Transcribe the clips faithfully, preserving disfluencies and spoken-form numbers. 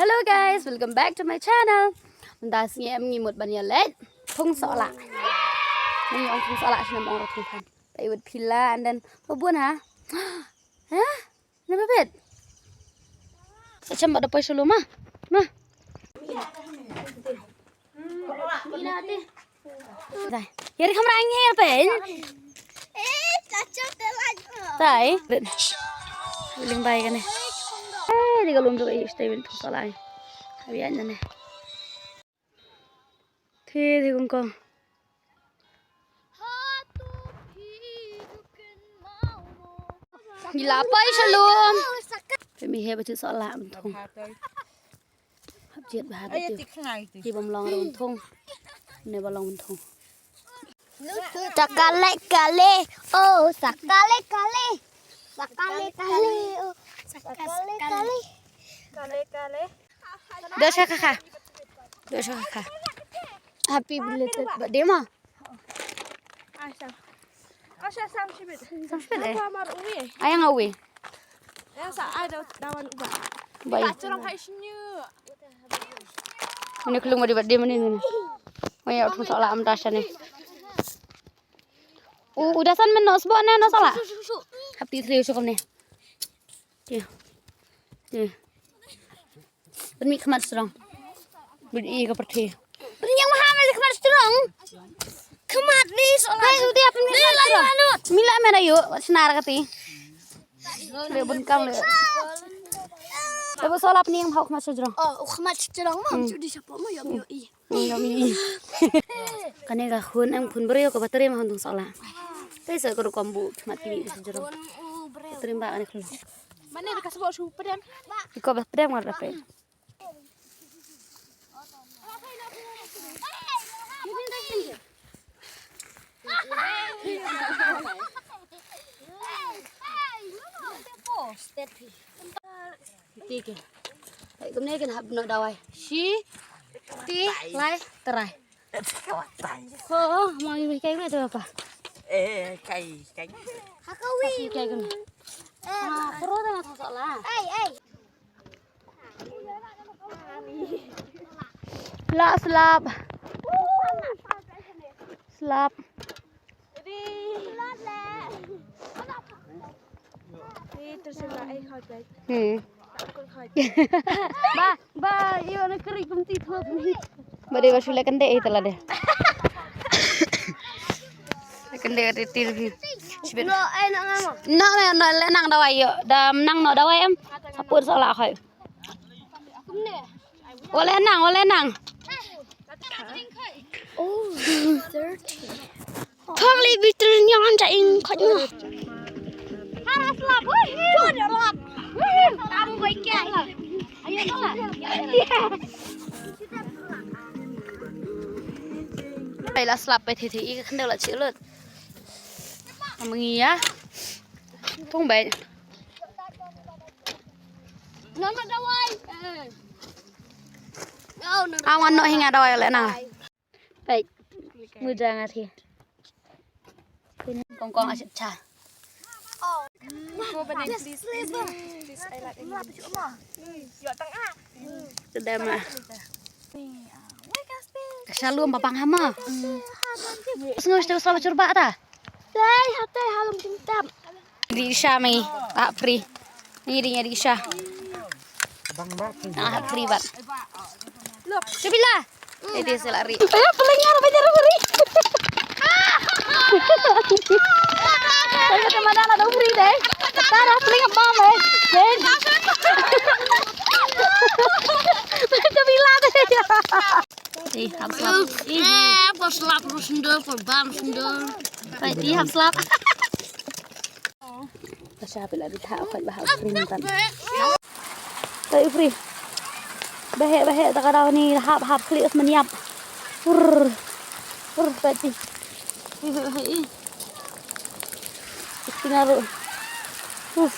Hello guys, welcome back to my channel. Mynta sngi em ngi mut ban ïa leit thung sohlah. Ngi ong thung sohlah snem ong thung phan. Pai wut phila and then babun ha. Ha? Ne babet. Sachem bad da poi sulu ma. Ma. Dai. Yari kamera angin apa ini? Eh, caca telat. Tai. Ling bai kane. Eh, di kalum tu bai stay win thung sohlah. Abi anya ne. Thi thi kong kong. Ngi la pai shalom. Pe mi he ba chu sohlah mynthong. Hap jet ba hap jet. Ki bam long run thong. Ne ba long mynthong. Sakale kale, oh sakale kale, sakale kale, oh sakale kale. Kale kale. Dosa kaka. Dosa kaka. Happy belated birthday ma. Asha. Asha sam shibit. Sam shibit eh. Apa mar uwi. Ayang awi. Yang sa ada dawan uba. Bai. Pacaran hai sini. Ini kelung di birthday mani ni. Maya udah sohlah am tasha ni. U udah san men no sbo ne no sohlah. Happy three usuk ne. Ti. Ti. Pynmih khmat strong. Bad i ka pyrthei. Pynïang maha me khmat strong. Khmat ni sohlah. Hai udah pynmih khmat strong. Mila mera yu senar kati. Le bun kam le. Tapi sohlah pynmih maha khmat strong. Oh, khmat strong ma. Judi siapa ma ya mi i. Kane ka khun em khun briew ka battery ma hun thung sohlah. Te sa ka rukom bu khmat ki ka jero. Battery ba kane khun. Mane ka sbo shu pedem. Iko ba pedem ngar da pe. Ti ke. Ai kumne kin hap no dawai. Shi. Ti lai trai. Ho, ma ngi kai ne tu apa? Eh, kai, kai. Hakawi kai kumne. Ah, pro da na sohlah. Ai, ai. La slap. Slap. Hmm. Ba, ba, iyo na kari kumti thot ni. Ba de ba shule kande eh tala de. Kande de tir hi. Shibit. No, eh, no, no, no. No, no, no, le nang dawai yo. Da nang no dawai em. Apur sohlah khoi. Wale nang, wale nang. Oh, thirty. Thong li bitir nyan ta ing khot ngan. Hara slap, wih. Jod lap. Wih, am bai kai. Ayo lah. Bai la slap bai thi thi i khndeu la chi lut. Am ngi ya. Thong bai. Nana dawai. Awan no hinga dawai le na. Peit. Muda nga thi. Kong kong asyik cha. Sedama. Ka shalom babang hama. Sngew shtew selamat churba ta. Dai hatai halom jingtap. Di Isha mai. Ah, free. Ni di di Isha. Ah, free bat. Look, Shabila. Eh, dia selari. Eh, pelengar banyak ri. Tapi kata mana ada ri deh. Tara pelengar bam eh. Shabila deh. Ih, hap slap. Ih, eh, pas slap terus sendal, pas bam sendal. Pai, ih, hap slap. Ka sha phi la bi thah khot ba hap free mynta. Pai free. Ba heh, ba heh, ta ka daw ni hap, hap khlieh mynniap. Ur. Ur, pai ti. Ih, ih, ih. Ih, nga ruh. Uf.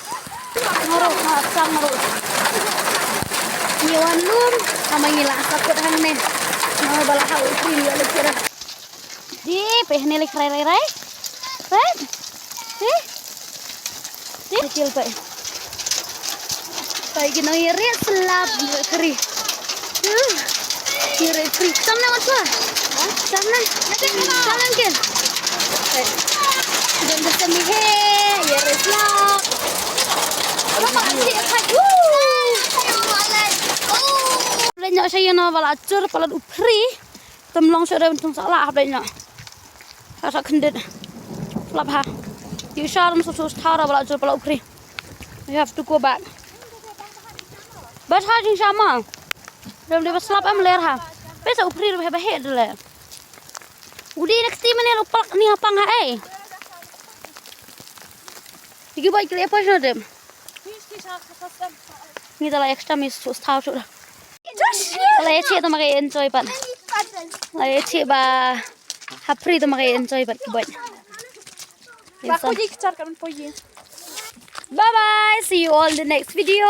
Nga ruh, nga sam nga ruh. Ngi wan lum, ama ngi la sakut hangne. Nga ba la hau ipin ya le kira. Di, pe ne le krai rai rai. Pe. Di. Di. Kecil pe. Pai ki nong ïa ri slap ri. Ri ri. Sam na wat pa. Sam na. Sam na kin. Jom jom sami he ïa ri slap. Apa sih apa? Leh nyok sha ïa no bala chur palat u phri. Tam long sha re tung sa la hap leh nyok. Ha sa khyndet. Lap ha. Yu sha ram su su thara bala chur palat u phri. We have to go back. Bas ha jing sama. Dam de slap em ler ha. Pesa u phri ba he de le. Udi nak ti mane lo palak ni apang ha eh. Digi bai kle pa jna dem. Ngi dala extra mi su stau su. Dala eche to makai enjoy pat. Dala eche ba ha phri to makai enjoy pat ki bai. Bye bye. See you all in the next video.